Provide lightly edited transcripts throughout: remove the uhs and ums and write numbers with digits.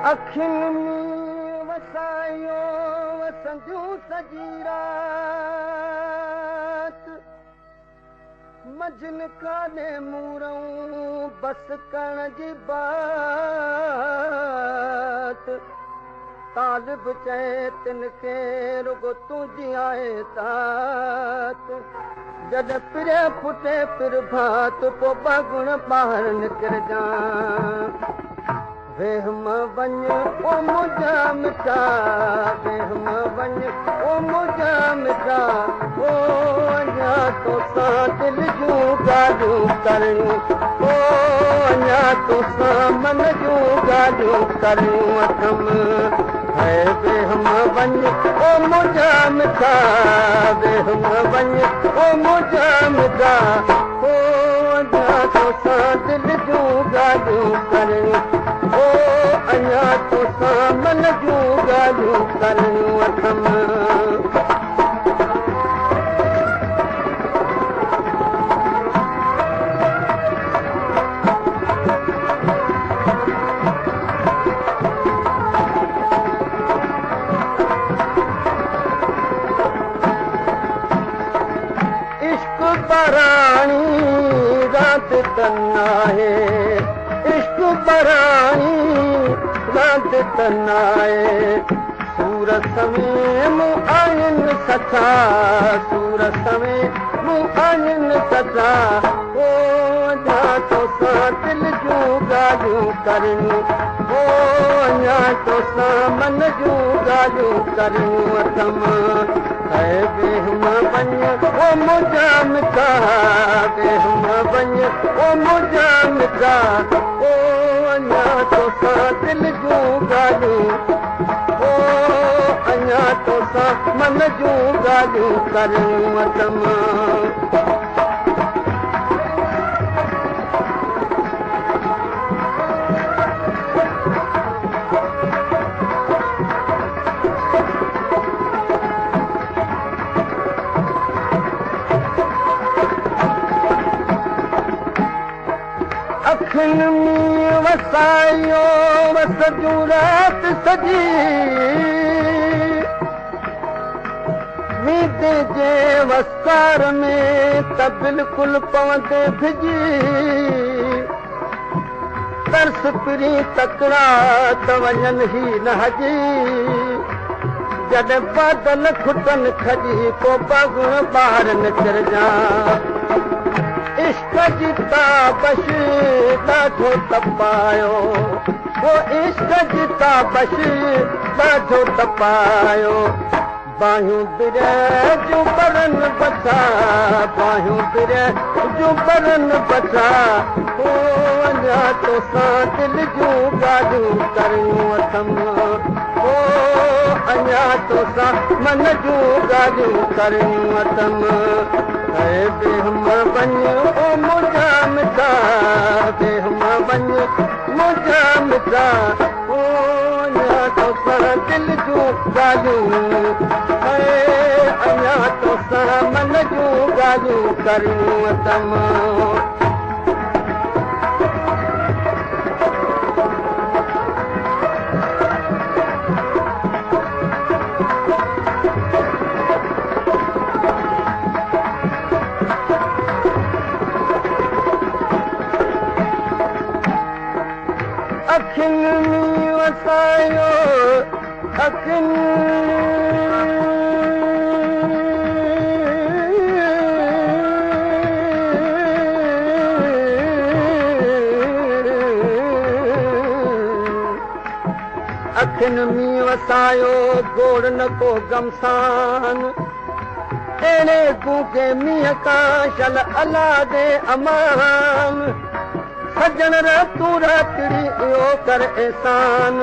अखियुनि में वसायो वसंदियूं सॼी राति मंझनि कान्हे मूरऊं बस करण जी बात। तालिब चए तिन खे रुगो तुंहिंजी आहे साथ। जॾहिं पिरे फुटे प्रभात पोइ ॿगुण ॿाहिरि निकिरजां। वेहम वञ ओ मुंहिंजा मिठा, वेहम वञ ओ मुंहिंजा मिठा, ओ अञा तोसां दिलि जूं ॻाल्हियूं करियूं, ओ अञा तोसां मन जूं ॻाल्हियूं करियूं अथमि। है वेहम वञ ओ मुंहिंजा मिठा, वेहम वञ ओ मुंहिंजा मिठा, ओ अञा तोसां दिलि जूं ॻाल्हियूं करियूं, ओ अञा तोसां मन जूं ॻाल्हियूं करियूं अथमि। इश्क बराणी रात त नाहे, इश्क बराणी रात त नाहे। सूर सवे मूं आहिनि सचा, सूर सवे मूं आहिनि सचा, ओ अञा तोसां दिलि जूं ॻाल्हियूं करियूं, ओ अञा तोसां मन जूं ॻाल्हियूं करियूं अथमि। है वेहम वञ ओ मुंहिंजा मिठा, वेहम वञ ओ मुंहिंजा मिठा, ओ अञा तोसां दिलि जूं ॻाल्हियूं, ओ अञा तोसां मन जूं ॻाल्हियूं करियूं अथमि। अखियुनि में वसायो वसजूं राति सॼी, वेंदे जे वसार में त बिल्कुलु पवंदे भिॼी। तरस पिरी तकड़ा त वञनि ही न हजी, जॾहिं बादल खुटनि खॼी पोइ ॿगुण ॿाहिरि निकिरजां। इश्क जी ताबश ॾाढो तपायो, ओ इश्क जी ताबश ॾाढो तपायो। बाहियूं बिरे जूं बरन बचा, बाहियूं बिरे जूं बरन बचा, ओ अञा तोसां दिलि जूं ॻाल्हियूं करियूं अथमि, ओ अञा तोसां मन जूं ॻाल्हियूं करियूं अथमि। है वेहम वञ ओ मुंहिंजा मिठा, वेहम वञ मुंहिंजा मिठा, ओ अञा तोसां दिलि जूं ॻाल्हियूं, है अञा तोसां मन जूं ॻाल्हियूं करियूं अथमि। अखियुनि में वसायो अखियुनि में वसायो गोड़ न को गमसान। अहिड़े गूंगे मींहं खां शल अला दे अमान। सजण तूं रातिड़ी इहो कर एहसान,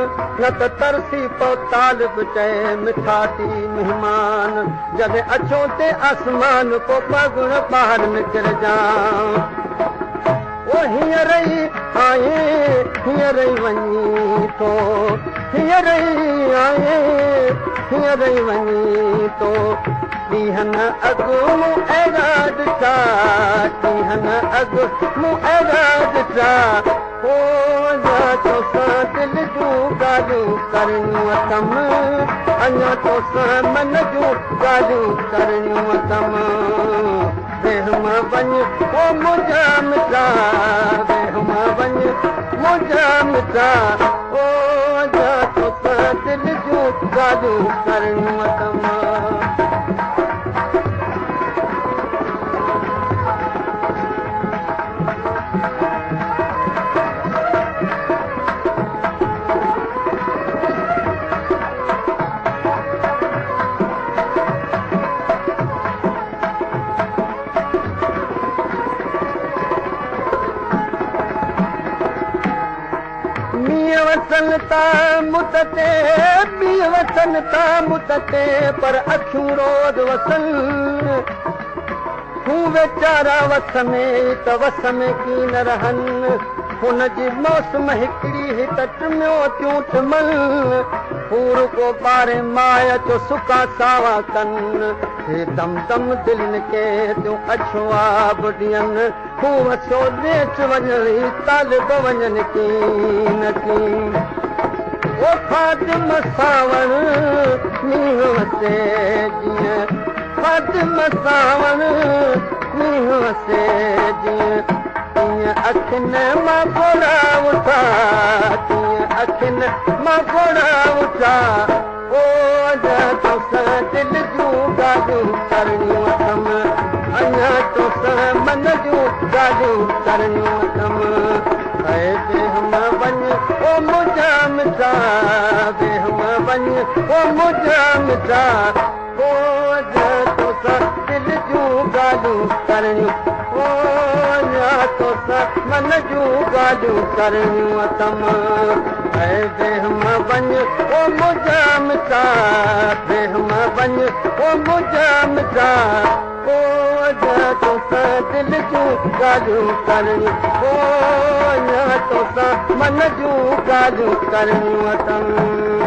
न त तरसी पओ तालिब चए मिठा थी महिमान। जॾहिं अचो ते आसमान पोइ ॿगुण ॿाहिरि निकिरजां। ओ हींअर ई आहे हींअर ई वञी थो, हींअर ई आहे हींअर ई वञी थो। ॾींहं अॻु मूं अहिड़ा ॾिठा, ॾींहं अॻु मूं अहिड़ा ॾिठा, ओ अञा तोसां दिलि जूं ॻाल्हियूं اٿم، اڃا توسان من جون ڳالهيون ڪرڻيون اٿم. ويهم وڃ او منهنجا مٺا، ويهم وڃ منهنجا مٺا، او اڃا توسان دل جون ڳالهيون ڪرڻيون اٿم. مينهن وسن ٿا مت تي، مينهن وسن ٿا مت تي، پر اکيون روز وسن. هو ويچارا وس ۾ ته وس ۾ ڪين رهن. هن جي موسم هڪڙي هت ٽميو ٿيون ٽمن. هو رڳو ٻارهن ماهه اچو سڪا ساوا ڪن. هي دم دم دلين کي ٿيون اڇو آب ڏين. هو وسيو نيٺ وڃڻ ئي طالب وڃن ڪين ڪين. او خادم سانوڻ مينهن وسي جيئن، خادم سانوڻ مينهن وسي جيئن، تيئن اکين مان ڳوڙها اٿا، تيئن اکين مان ڳوڙها اٿا. او اڃا توسان دل جون ڳالهيون ڪرڻيون اٿم، اڃا توسان من جون ڳالهيون ڪرڻيون اٿم. اي ويهم وڃ او منهنجا مٺا، ويهم وڃ او منهنجا مٺا، او اڃا توسان دل جون ڳالهيون ڪرڻيون، او اڃا توسان من جون ڳالهيون ڪرڻيون اٿم. اي ويهم وڃ او منهنجا مٺا، ويهم وڃ او منهنجا مٺا، او اڃا توسان دل جون ڳالهيون ڪرڻيون، او اڃا توسان من جون ڳالهيون ڪرڻيون اٿم.